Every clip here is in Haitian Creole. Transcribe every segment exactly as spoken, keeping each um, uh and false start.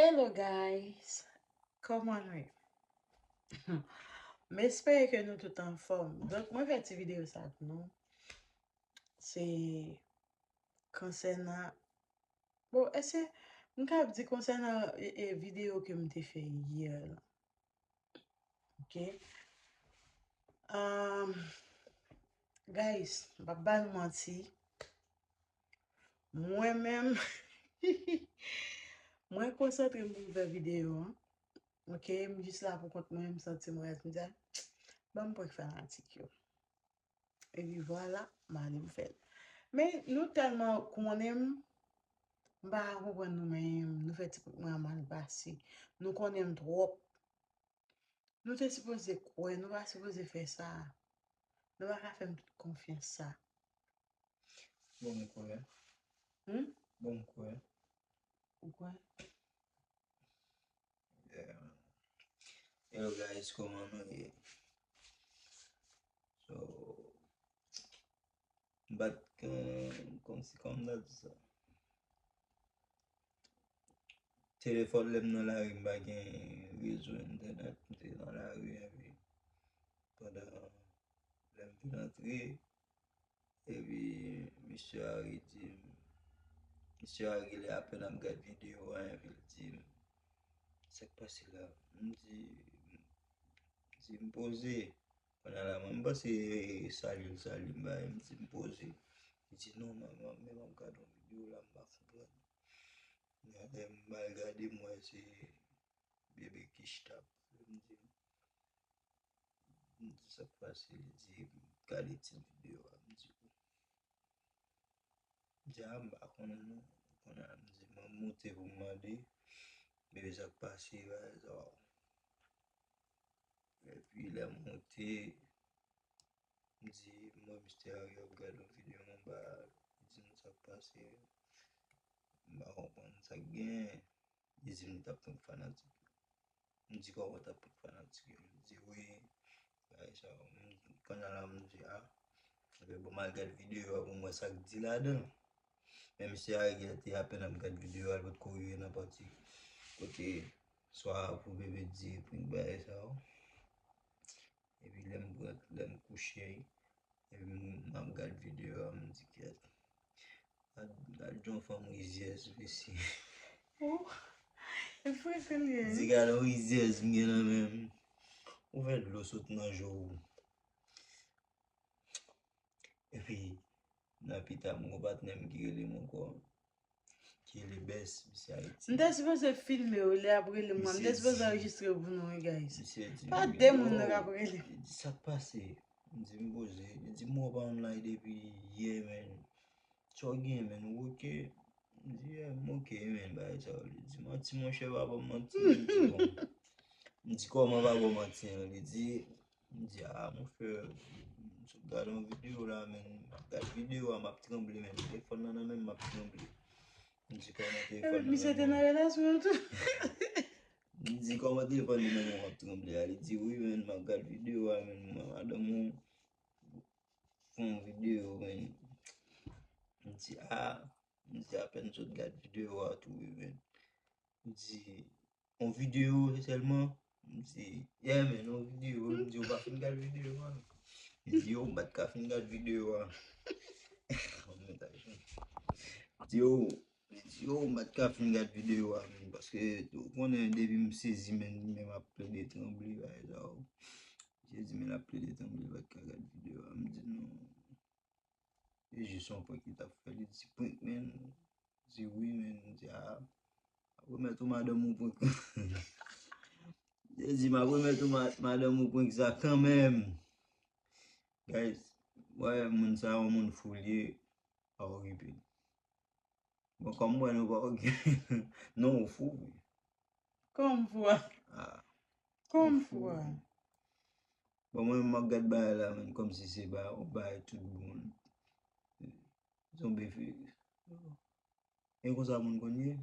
Hello guys, kòman nou ye? M espere ke nou tout anfòm. Donk, mwen fè ti videyo sa pou nou. Se konsènan, bon, èske m kab di konsènan e, e, videyo ke m te fè yè la? Ok. Um, guys, m p ap ba nou manti. Mwen menm, mwen konsantre m pou m fè videyo an. Ok, m jis la pou kont mwen, m santi m rèd, m di, "Ah, ban m prank fanatik yo." Epi vwala, m ale m fè l. Men nou tèlman konnen m, m pa ka konprann nou menm, nou fè ti prank mwen an mal pase. Nou konnen m twòp. Nou te sipoze kwè, nou pa sipoze fè sa. Nou pa ka fè m tout konfyans sa. Bon, m kwè. Hmm? Bon, m kwè. Ou kwè? Yeah. Hello guys, kòman nou ye? So, m pa t gen, kòmsi, kòman m ta di sa? Telefòn, lè m nan lari, m pa gen rezo entènèt, m te nan lari, epi pandan lè m vin antre, epi misye Harry di m, misye Harry, lè apèn ap gad videyo a, epi l di m, "Sa k pase la?" M di, m di, "M poze." Kounye a la, mwen, m panse salye l salye m, bay, m di, "M poze." Li di, "Non, men, men, men m ap gade yon videyo la, m pa konprann." Lè m al gade, m wè se Bebe Kish t ap pale, m di, m di, "Sa k pase?" Li di, "Gade ti videyo a." M di, m di, "A, m pa konnen non." Kounye a, m di, "Mwen monte pou m mande Bebe sa k pase, bagay sa yo." Epi lè m monte, m di, "M wè Mistè Harry ap gade yon videyo anba a, li di m sa k pase, m pa konprann sa k genyen." Li di m li t ap prank fanatik yo. M di, "Kòman w t ap prank fanatik yo?" Li di, "Wi, bagay sa yo." M, kounye a la, m di, "A, ebyen, bon, m al gad videyo a pou m wè sa k di ladan." Men misye Harry te apèn ap gad videyo a, l potko rive nan pati kote swa pou Bebe di prank bagay sa yo. Epi lè m pran, lè m kouche, epi m, m ap gad videyo a, m di, "Kèt. Gad, gad jan yon fanm rizyèz, mesye." Oh, e frekan l ye. M di, "Gad yon rizyèz m gen nan men m." Ou fè dlo sot nan je w. Epi, nan pita, m gon patnè m ki rele m ankò, ki rele Bès, misye Ayiti. M te sipoze filme w, lè y ap rele m, m te sipoze anrejistre w pou nou, wi, guys. Misye di, "Pa de moun nan k ap rele m." Li di, "Sa k pase?" M di, "M poze." Li di, "M wè w pa online depi yè, men. Sa w gen, men, ou oke?" M di, "Yeah, m oke, men, bagay sa yo." Li di, "Manti, monchè, pa ban m manti." M di, "Bon." M di, "Kòman pa ban w manti an?" Li di, m di, "A, monchè, m sot gade yon videyo la, men, m ap gade videyo a, m ap tranble, men, telefòn nan nan men m, m ap tranble." M di, "Kòman telefòn nan nan men w?" Misye te nan relasyon an tou. M di, "Kòman telefòn nan nan men w, m ap tranble a?" Li di, "Wi, men, m ap gade videyo a, men, madanm ou fè yon videyo, men." M di, "A." M di, "Apèn sot gad videyo a tou, wi, men." M di, "Yon videyo sèlman?" M di, "Yeah, men, yon videyo." M di, "Ou pa fin gad videyo a?" Li di, "Yo, m pa t ka fin gad videyo a." M di, "Yo," li di, "Yo, m pa t ka fin gad videyo a, men, paske ou konnen depi m sezi, men, men m ap plede tranble, bagay sa yo." Misye di, men l ap plede tranble, l pa t ka gad videyo a. M di, "Non." E jis yon prank li t ap fè. Li di, "Prank, men?" M di, "Wi, men." M di, "A, m ap remèt ou madanm ou prank." Li di, "M ap remèt ou ma-, madanm ou prank sa kanmenm." Guys, wè moun sa yon moun fou li ye, pa okipe l. Bon, kòm m wè nou pa okipe, non, ou fou, wi. Kòman m fou a? Ah, Kòman m ou fou, fou a? Wi. Bon, mwen, m ap gad bagay la, men, kòmsi se ba, yon bagay tout bon. Zonbi fi. E konsa moun konn ye?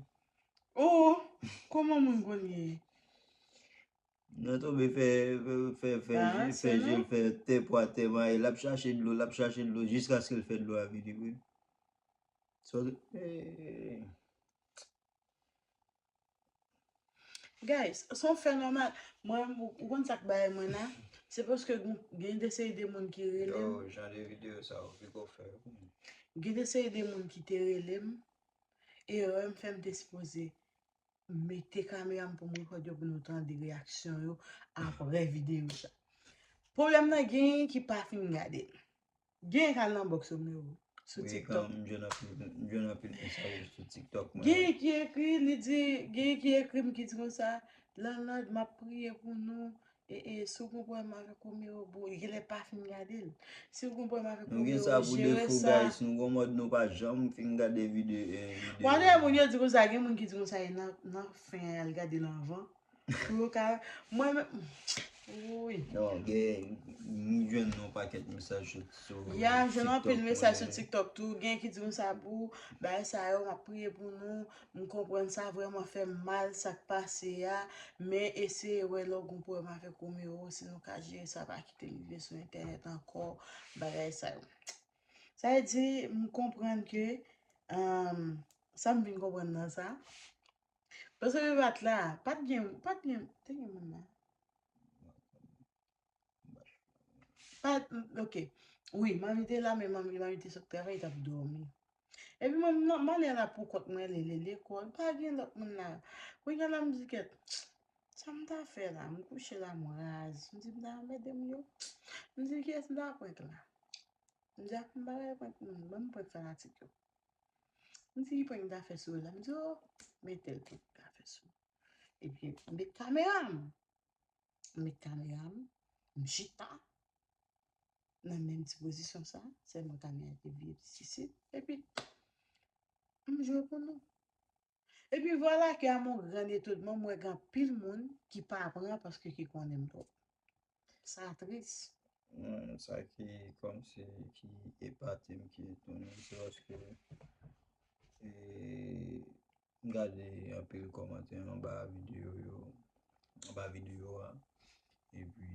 Oh, kòman moun konn ye? Nan tonbe fè, fè, fè, fè, Ah, je, se fè je, non? Fè tè pwa tè maye, l ap chache dlo, l ap chache dlo, jiskaske l fè dlo a vide, wi. So, eh, Guys, se yon fè nòmal. Mwen, ou konn sa k bay mwen la? Se paske gen, gen de seri de moun ki rele m. Yo, jan de videyo sa yo piko fè pou mwen. Gen de seri de moun ki te rele m. Erè m fè m te sipoze mete kamera m pou m rekòd yo pou nou tande reyaksyon yo apre videyo sa. Pwoblèm nan, gen ki pa fin gade l. Gen k al nan box Romero sou TikTok. M jwenn anpil, m jwenn anpil mesaj sou TikTok mwen. Gen ki ekri, li di, gen ki ekri m ki di konsa, Landlord, m ap priye pou nou. E, e, si w gon pwoblèm avèk Romero, bon, genlè pa fin gade l. Si w gon pwoblèm avèk Nou gen Romero, sa pou jere defo, sa. Guys. Nou gon mòd nou pa janm fin gade videyo. Eh, videyo. Wale moun yo di konsa, gen moun ki di konsa, e nan, nan fen an, al gade l anvan. Pou yo ka, mwen menm, wi. Non, gen, m jwenn yon pakèt mesaj sou, sou Ya, m jwenn anpil TikTok mesaj sou mwen. TikTok tou. Gen ki di konsa pou bagay sa yo, m ap priye pou nou. M konprann sa vrèman fè m mal, sa k pase a. Men eseye wè lè w gon pwoblèm avèk Romero, si nou ka jere sa, pa kite l rive sou entènèt ankò, bagay sa yo. Sa vle di, m konprann ke, um, sa m vin konprann nan sa. Paske Vivat la, pa t gen, pa t gen, te gen moun la. Pa, ok. Wi, manmi te la, men manmi, manmi te sot travay, li t ap dòmi. Epi mwen, m, m ale la pou kont mwen, lele lekòl, pa gen lòt moun la. Kounye a la, m di kèt, sa m ta fè la, m kouche la, m raz. M di, m ta anmède m yo. M di, kiyès m ta prank la? M di, ak m pa bay prank moun, ban m prank fanatik yo. M di, ki prank m ta fè sou yo la? M di, o, men tèl prank m ta fè sou yo. Epi, m met kamera m. M met kamera m, m chita nan menm ti pozisyon sa, sèlman kamera te vire piti isit, epi m jwe pou nou. Epi vwala ke a mon gran etonnman, m wè gen anpil moun ki pa pran paske ki konnen m twòp. Sa tris. Mwen, sa ki kòmsi ki epate m, ki etone m, se paske e, m gade anpil kòmantè anba videyo yo, anba videyo a. Epi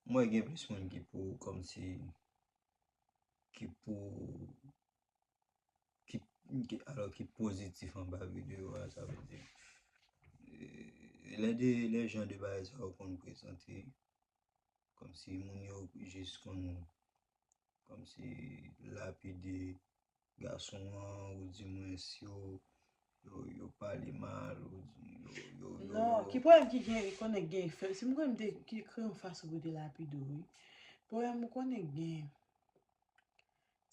m wè gen plis moun ki pou kòmsi ki pou ki, ki alò ki pozitif anba videyo a, sa vle di e, lè de lè jan de bagay sa yo konn prezante kòmsi moun yo jis konn kòmsi lapide gason an, ou di mwen si yo yo, yo pale mal, ou di yo, yo, yo, Non, yo. Ki pwoblèm ki gen, konnen gen fè, si m konnen m te ki kreye yon fason pou te lapide w, wi. Pwoblèm ou konnen gen.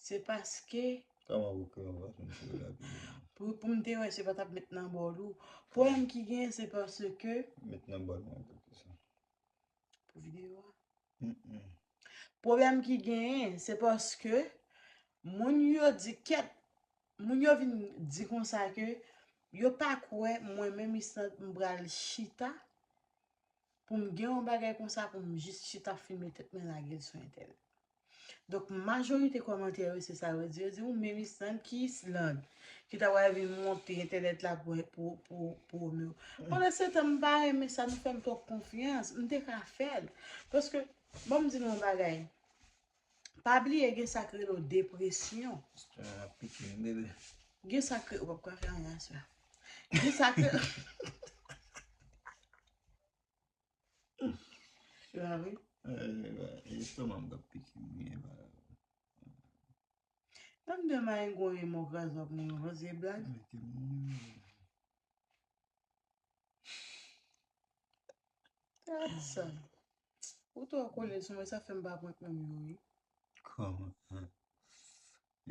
Se paske Kòman ou kreye yon fason pou te lapide m? Pou, pou m te wè se pa t ap met nan bòl ou. Pwoblèm ki gen, se paske Met nan bòl mwen pou ki sa? Pou videyo a. Mm-mm. Pwoblèm ki genyen, se paske moun yo di kèt, moun yo vin di konsa ke yo pa kwè mwen menm Island m pral chita pou m gen yon bagay konsa pou m jis chita filme tèt mwen lage l sou entènèt. Donk, majorite kòmantè yo, se sa yo di. Yo di, ou menm Island, ki Island ki ta pral vin monte entènèt la pou, pou, pou, pou Romeo. Pandan se tan, m pa renmen sa, nou fè m twòp konfyans. M te ka fè l. Paske, bon, m di nou yon bagay. Pa bliye, gen sa k rele w depresyon. Sister ap pike m, bebe. Gen sa k rele, w ap ka fè anyen aswè. Gen sa k rele. Yo, a wi. Eh, estoman m k ap pike m, wi, e pa. Nan m de mayi gwo e mò kraz w ap mouri, w panse blag? Mete m mouri. Gad sa. Ou twò kole sou mwen, sa fè m pa prank menm yo, wi. Kòman?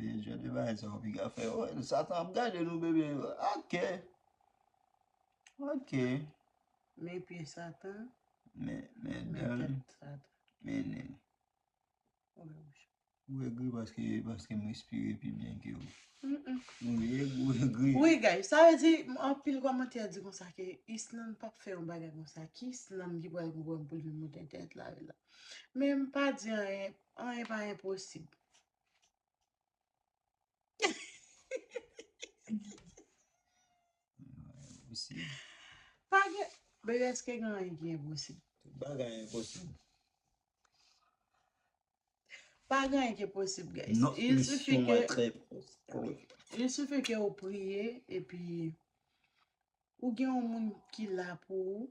E jan de bagay sa yo piga fè. Oh, Satan ap gade nou, bebe. Ok. Ok. Men pye Satan, Men, men men dan, tèt Satan. Men nen. Ou wè bouch. Ou egri paske, paske m respire pi byen ke ou. Mm-mm. Ou egri, ou egri. Wi, guys, sa vle di, anpil kòmantè di konsa ke Island p ap fè yon bagay konsa. Ki Island ki pral gon pwoblèm pou l vin monte entènèt la, la? Men m pa di anyen, anyen pa enposib. Enposib. Pa gen, bebe, èske gen anyen ki enposib? Tout bagay enposib. Pa gen anyen ki posib, guys. Notre Il suffit mission que, est très proche. il suffit que ou priye, epi, Ou gen yon moun ki la pou ou.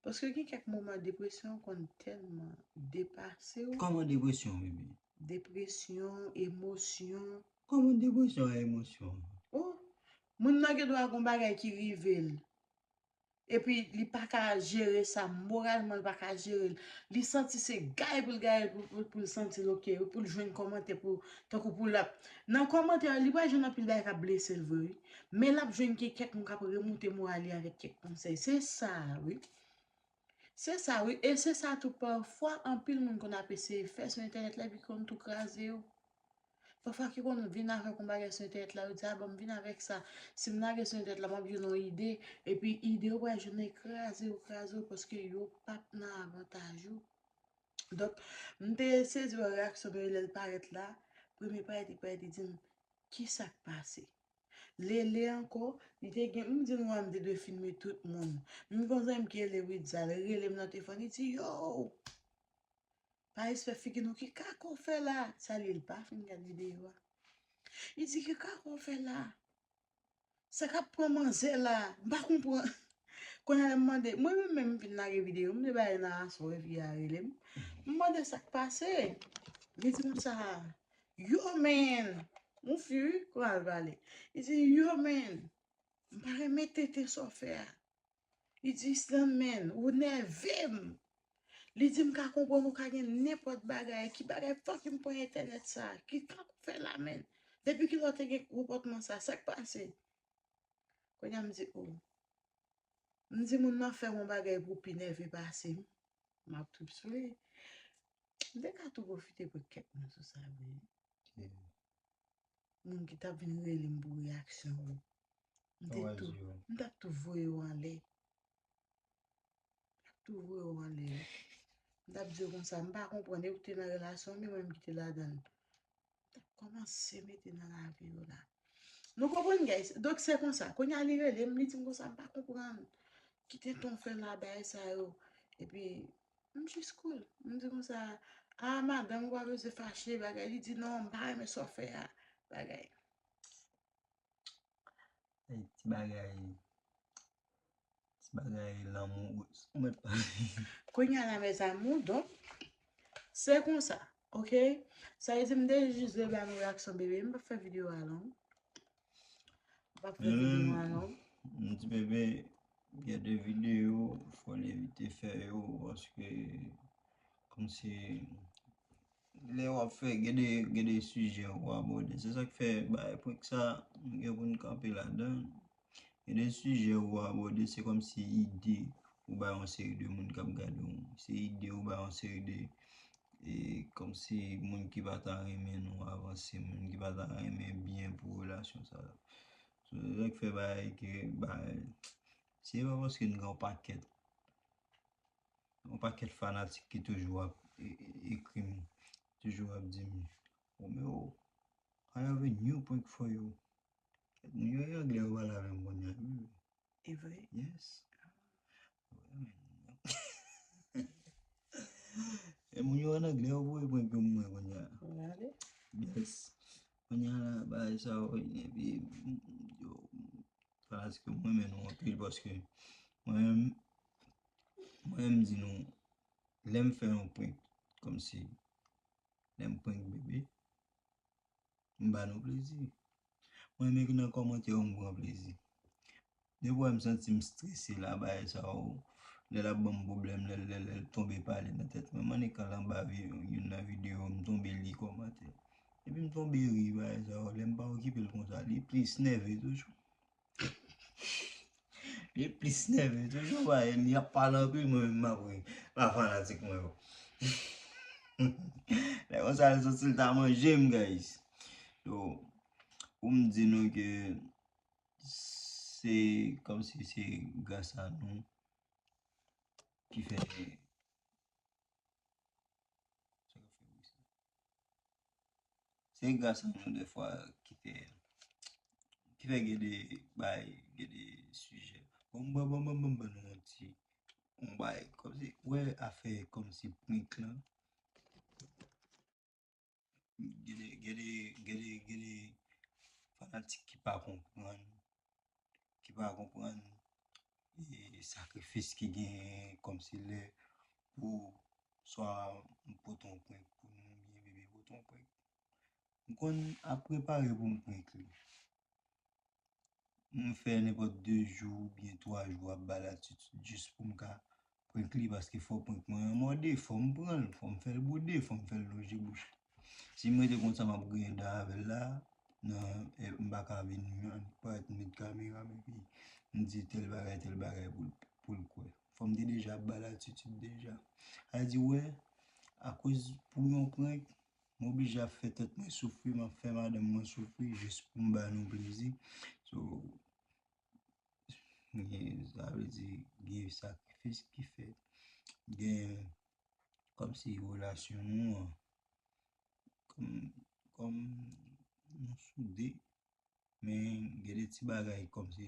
Paske gen kèk moman depresyon konn tèlman depase w. Kòman depresyon, bebe? Depresyon, emosyon. Kòman depresyon a emosyon? Oh, moun nan gen dwa gon bagay ki rive l. Epi li pa ka jere sa, moralman li pa ka jere l. Li santi se gaye pou l gaye pou, pou, pou l santi l oke, pou l jwenn kòmantè pou, tankou pou l ap. Nan kòmantè a, li pral jwenn anpil bagay k ap blese l vre, wi. Men l ap jwenn gen kèk moun k ap remoute moral li avèk kèk konsèy. Se sa, wi. Se sa, wi. E se sa tou, pafwa, anpil moun konn ap eseye fè sou entènèt la, epi konn tou kraze yo. Pafwa ki konn vin avèk yon bagay sou entènèt la, yo di, "A, ban m vin avèk sa. Si m lage sou entènèt la, m ap jwenn yon ide." Epi ide yo pral jwenn kraze yo, kraze yo, paske yo p ap nan avantaj yo. Donk, m te sezi wè reyaksyon Bebe lè l parèt la. Premye parèt, li parèt, li di m, "Ki sa k pase?" Lele ankò, li te gen, m di nou a, m te dwe filme tout moun. M gon zanmi m ki rele Widza, li rele m nan telefòn, li di, "Yo! Paris fè figi nou, ki kaka w fè la?" Sa li ye, l pa fin gad videyo a. Li di, "Ki kaka w fè la? Sa k ap pran manzè la? M pa konprann." Kounye a lè m mande, mwen menm, menm m fin lage videyo, m te bay nan aswè, fi a rele m. M mande sa k pase. Li di m sa, "Yo, man!" Yon fi, wi, kounye a l pale. Li di, "Yo, man! M pa renmen tenten sa w fè a." Li di, "Stan, man, ou nève m." Li di, "M ka konprann ou ka gen nenpòt bagay. Ki bagay fòk m pran entènèt sa? Ki tan ou fè la, man? Depi kilè w te gen konpòtman sa? Sa k pase?" Kounye a m di, "O." M di, "Moun nan fè yon bagay pou pi nève pase m." M ap trip sou li. M te ka tou pwofite pou kèk moun sou sa, vre. Moun ki t ap vin rele m pou reyaksyon yo. M te tou, m t ap tou voye yo anlè. M t ap tou voye yo anlè. M t ap di yo konsa, "M pa konprann, e ou te nan relasyon, men mwen m ki te ladan l." M t ap kòmanse mete nan lavi yo la. Nou konprann, guys? Donk, se konsa. Kounye a, li rele m, li di m konsa, "M pa konprann. Ki tenten w fè la, bagay sa yo?" Epi, m jis cool. M di konsa, "A, madanm, ou pa bezwen fache, bagay." Li di, "Non, m pa renmen sa w fè a, bagay." Ti bagay, ti bagay lanmou, ou mèt pale. Kounye a la, mes amours, donk, se konsa, oke? Sa vle di, m te jis vle ba nou reyaksyon Bebe, m p ap fè videyo a long. M p ap fè videyo a long. M di Bebe, gen de videyo, fò l evite fè yo, paske, kòmsi, lè w ap fè, gen de, gen de sijè ou abòde. Se sa k fè, bay, prank sa, nou gen pou n kanpe ladan. Gen de sijè ou abòde, se kòmsi ide ou bay yon seri de moun k ap gade w. Se ide ou bay yon seri de, e, kòmsi moun ki pa ta renmen nou avanse, moun ki pa ta renmen byen pou relasyon sa la. So, se sa k fè bay ke, bay, se pa paske n gen yon pakèt yon pakèt fanatik ki toujou ap e- e- ekri m, toujou ap di m, "Romeo, I have a new prank for you." Kèt, moun yo e anglè yo pale avè m kounye a, wi. E vre? Yes. E moun yo an anglè yo voye prank yo mwen kounye a. Gade. Yes. Kounye a la, bagay sa yo, epi, yo, fanatik yo, mwen renmen nou anpil paske mwen menm, mwen menm di nou, lè m fè yon prank, kòmsi, lè m prank Bebe, m ba nou plezi. Mwen menm ki nan kòmantè yo, m pran plezi. Defwa m santi m strese la, bagay sa yo, lè l ap ban m pwoblèm, lè, lè, lè l tonbe pale nan tèt mwen. M annik al anba vi- youn nan videyo, m tonbe li kòmantè. Epi m tonbe ri, bagay sa yo, lè m pa okipe l konsa, li plis nève toujou. Li plis nève toujou, bay, li ap pale anpil, mwen menm m ap ri. Pa fanatik mwen yo. Lè konsa, l soti, l ta manje m, guys. So, pou m di nou ke se kòmsi se gras a nou ki fè Se gras a nou defwa ki fè, ki fè gen de bay, gen de sijè. Bon, bon, bon, bon, bon, bon, nou yon ti, yon bay, kòmsi, wè afè kòmsi prank lan. Gen de, gen de, gen de, gen de fanatik ki pa konprann, ki pa konprann. e, sakrifis ki genyen, kòmsi lè pou swa m pote yon prank pou nou, oubyen bebe pote yon prank. M konn ap prepare pou m prank li. M fè nenpòt de jou oubyen twa jou ap ba l atitid jis pou m ka prank li, paske fò prank mwen an mòde, fò m pran l, fò m fè l bwode, fò m fè l lonje bouch li. Si m rete konsa, m ap griyen dan avè l la, nan, e, m pa ka vin parèt met kamera m epi m di tèl bagay, tèl bagay pou l, pou l kwè. Fò m te deja ap ba l atitid deja. Sa vle di, wè, akoz pou yon prank, m oblije ap fè tèt mwen soufri, m ap fè madanm mwen soufri jis pou m ba nou plezi. So, gen, sa vle di, gen sakrifis ki fèt, gen kòmsi relasyon nou an, kòm, kòm nou soude, men gen de ti bagay kòmsi,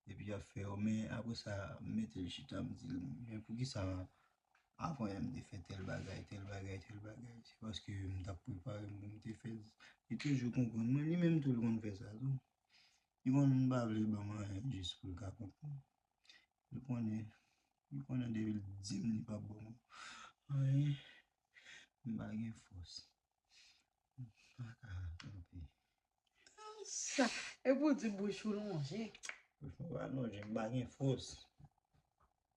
epi y ap fè yo, men apre sa, m mete l chita, m di l, men poukisa avan yè m te fè tèl bagay, tèl bagay, tèl bagay? Se paske m t ap prepare m pou m te fè l. Li toujou konprann mwen, li menm tou, li konn fè sa tou. Li konn pa vle ban m anyen jis pou l ka konprann. Li konnen, li konnen depi l di m li p ap ban m anyen, m pa gen fòs. M pa ka kanpe. Sa, epi w di bouch ou lonje. Bouch mwen pa lonje, m pa gen fòs.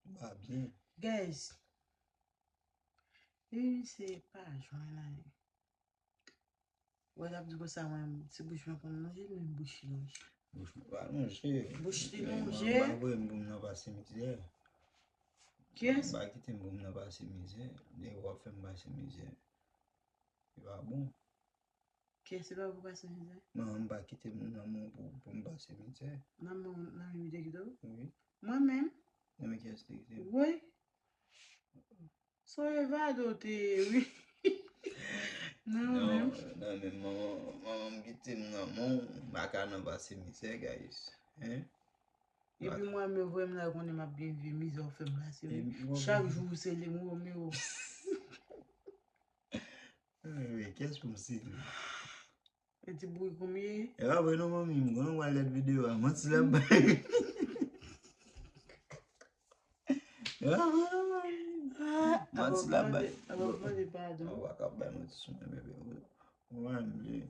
M pa byen. Guys, li se pa jwenn anyen. Wè, l ap di konsa, mwen, ti bouch mwen konn lonje, men bouch li lonje. Bouch mwen pa lonje. Bouch li lonje. M pa vre m pou m nan pase mizè. Kiyès? M pa kite m pou m nan pase mizè. Depi w ap fè m pase mizè, li pa bon. Kiyès se pa pou pase mizè? Non, m pa kite m nan men w pou, pou m pase mizè. Nan men, nan men mizè kite w? Wi. Mwen menm? Nan men kiyès te kite w? Wi. Son evade w te ye, wi. Non, non, menm. Nan men manman, manman m kite m nan men w, m pa ka nan pase mizè, guys. Hein? Epi mwen menm, vre m la konnen m ap byen viv, mizè w fè m pase, wi. Chak jou w sele m, Romeo. Wi, kiyès pou m sele? E ti bourik ou m ye? E pa vre non, manmi, m konnen w al gad videyo a. Manti l ap bay. E pa vre non, manmi. Manti l ap bay. Ap ap mande padon. Ou pa ka bay manti sou mwen, bebe. Ou pa vle.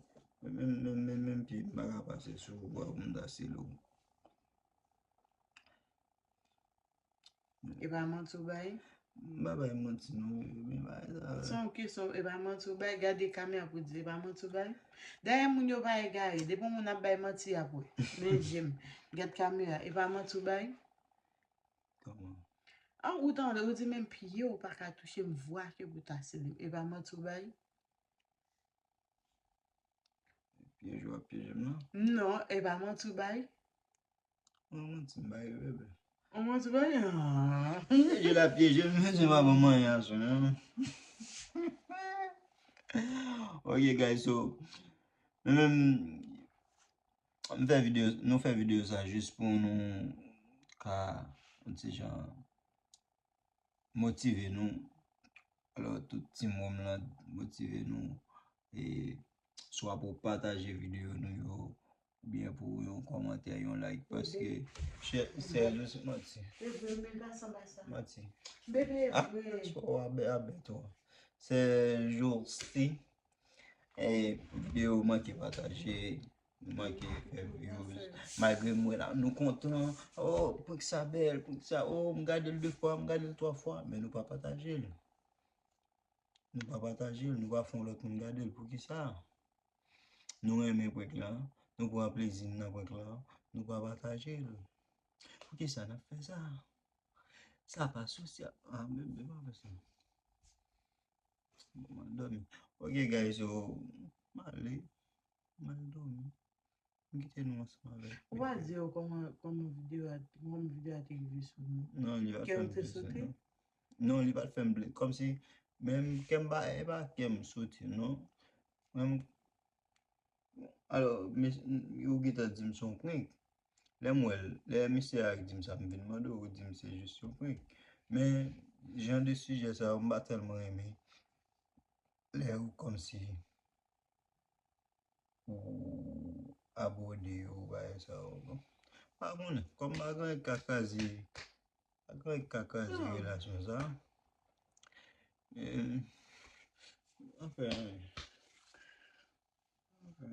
Menm, menm, menm, menm pye m pa ka pase sou ou pou m ta sele w. E pa manti w bay? M pa bay manti non, men bagay sa. Se yon kesyon, e pa manti w bay, gade kamera pou di, e pa manti w bay. Dayè moun yo pa egare, depi yon moun ap bay manti y ap wè. Men je m, gad kamera, e pa manti w bay? Kòman? An, ou tande, ou di menm pye w pa ka touche m, vwa ke pou ta sele m, e pa manti w bay? Pyeje w ap pyeje m nan? Non, e pa manti w bay? Ou manti m bay, bebe. Ou manti w bay? Ah. Pyeje l ap pyeje m, men se pa ban m anyen aswè a non. Ok, guys, so, men menm, m fè videyo, nou fè videyo sa jis pou nou ka, yon ti jan, motive nou. Alò, tout team Rome lan, motive nou. E swa pou pataje videyo nou yo, oubyen pou yon kòmantè, yon like, paske chè, sè nou se manti. Bebe, men pa sanba sa. Manti. Bebe, ah, vre. Swa w abè, abè tou. Sè Josti. E videyo manke pataje. Nou manke fè views. Malgre m wè la, nou kontan. Oh, prank sa bèl, prank sa. Oh, m gade l de fwa, m gade l twa fwa. Men nou pa pataje l. Nou pa pataje l, nou pa fè yon lòt moun gade l. Poukisa? Nou renmen prank lan, nou pran plezi n nan prank lan, nou pa pataje l. Poukisa n ap fè sa? Sa pa sosyal. Ah, men, men pa fè sa. Bon, m al dòmi. Ok, guys, so, m ale. M al dòmi. M kite nou ansanm avèk. Ou pa di yo kòman, kòman videyo a, kòman videyo a te rive sou nou? Non, li pa t fè m plezi, non. Non, li pa t fè m plezi. Kòmsi, menm kè m pa, e pa kè m soti, non. Menm, alò, ou gentan di m se yon prank. Lè m wè l, lè misye a di m sa, m vin mande w, ou di m se jis yon prank. Men, jan de sijè sa yo, m pa tèlman renmen. Lè ou kòmsi ou abòde yo, bagay sa yo, bon. Pa konnen, kòm pa gen anyen k ka kraze Sa kwè kaka di relasyon sa. Eh, anfen, anfen.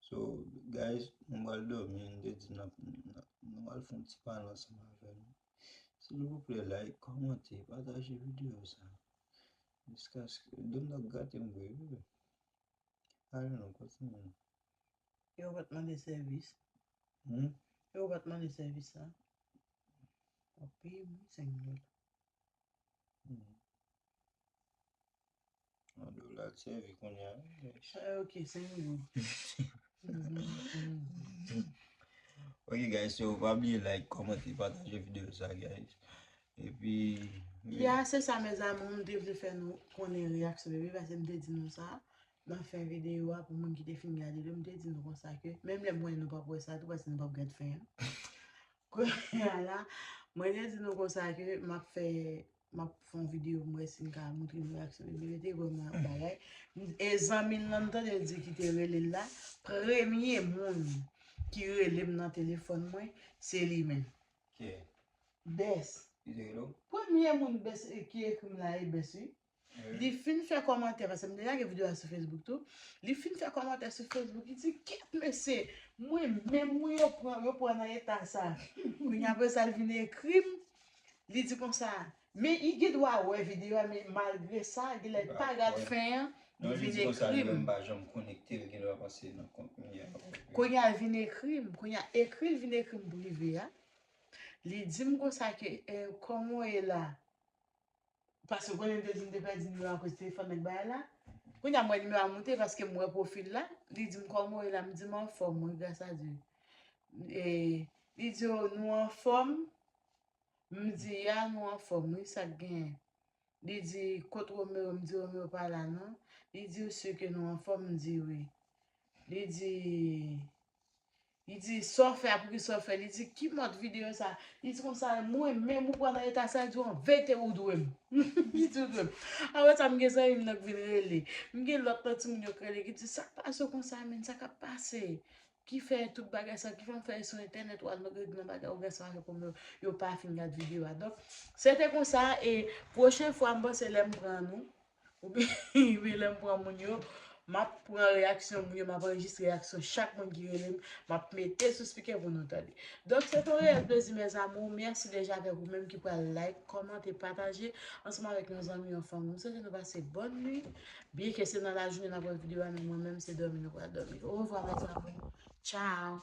So, guys, nou pral dòmi, nou te di n ap, n ap, nou pral fè yon ti pale ansanm avè nou. Silvouplè, like, kòmante, pataje videyo sa. Jiskaske, dòmi nan gate m vre, wi. Ale non, kontinye. Yo pa t mande sèvis. Hmm? Yo pa t mande sèvis sa. W ap peye mwen senk dola. Hmm. Yon dola t sèvi kounye a, wi. Ah, ok, senk dola. Mhm, mhm. Ok, guys, so pa bliye like, kòmante, pataje videyo sa, guys. Epi, ya, se sa, mezanmi, m te vle fè nou konnen reyaksyon bebe, paske m te di nou sa nan fen videyo a, pou moun ki te fin gade l, m te di nou konsa ke, menm lè m konnen nou p ap wè sa tou, paske nou p ap gad fen an. Kounye a la, mwen te di nou konsa ke m ap fè, m ap fè yon videyo, m wè si m ka montre nou reyaksyon bebe, te vrèman bagay. E zanmi l lan, m tande l di ki te rele l la, premye moun ki rele m nan telefòn mwen, se li menm. Ki? Bès. Ki te rele w? Premye moun Bès, eh, ki ekri m la, e Bès, wi. Wi. Li fin fè kòmantè, paske m te lage videyo a sou Facebook tou. Li fin fè kòmantè sou Facebook, li di, "Kèt, mesye, mwen menm, wi, yo pran, yo pran nan eta sa." Kounye a, apre sa, l vin ekri m, li di konsa, men li gen dwa wè videyo a, men malgre sa, genlè l pa gad fen an, li vin ekri m. Non, li di konsa, li menm pa janm konekte, li gen dwa panse nan kont li a. Kounye a, l vin ekri m, kounye a, ekri l vin ekri m prive a. Li di m konsa ke, eh, kòman w ye la? Paske w konnen m te di m te pèdi nimewo a akoz telefòn nèg bagay la. Kounye a m wè nimewo a moute paske m wè pwofil la. Li di m, "Kòman w ye la?" M di m, "Anfòm, wi, gras a Dye." E, li di, "O, nou anfòm?" M di, "Ya, nou anfòm, wi, sa k genyen?" Li di, "Kot Romeo?" M di, "Romeo pa la, non." Li di, "Ou si ke nou anfòm?" M di, "Wi." Li di, Li di, "Sa w fè a, poukisa w fè?" Li di, "Ki mòd videyo sa?" Li di konsa, "Mwen menm ou pran nan eta sa?" Li di, "An verite, ou dwe m." Li di, "Ou dwe m." Apre sa, m gen zanmi m nan k vin rele. M gen lòt nan timoun yo k rele, ki di, "Sa k pase w konsa, menm? Sa k ap pase? Ki fè tout bagay sa? Ki fè w fè sou entènèt, w al nan reg nan bagay, ou gen sa avèk ou, yo pa fin gad videyo a." Donk, se te konsa, e pwochen fwa, m panse lè m pran nou, Oubyen, oubyen lè m pran moun yo, m ap pran reyaksyon moun yo, m ap anrejistre reyaksyon chak moun ki rele m, m ap mete sou spikè pou nou tande. Donk, se te yon reyèl plezi, mes amours. Mèsi deja avèk ou menm ki pral like, kòmante, pataje ansanm avèk yon zanmi, yon fanmi. M swete nou pase bòn nwi. Byenke se nan lajounen n ap wè videyo a, men mwen menm, se dòmi nou pral dòmi. Orevwa, mes amours. Tchao.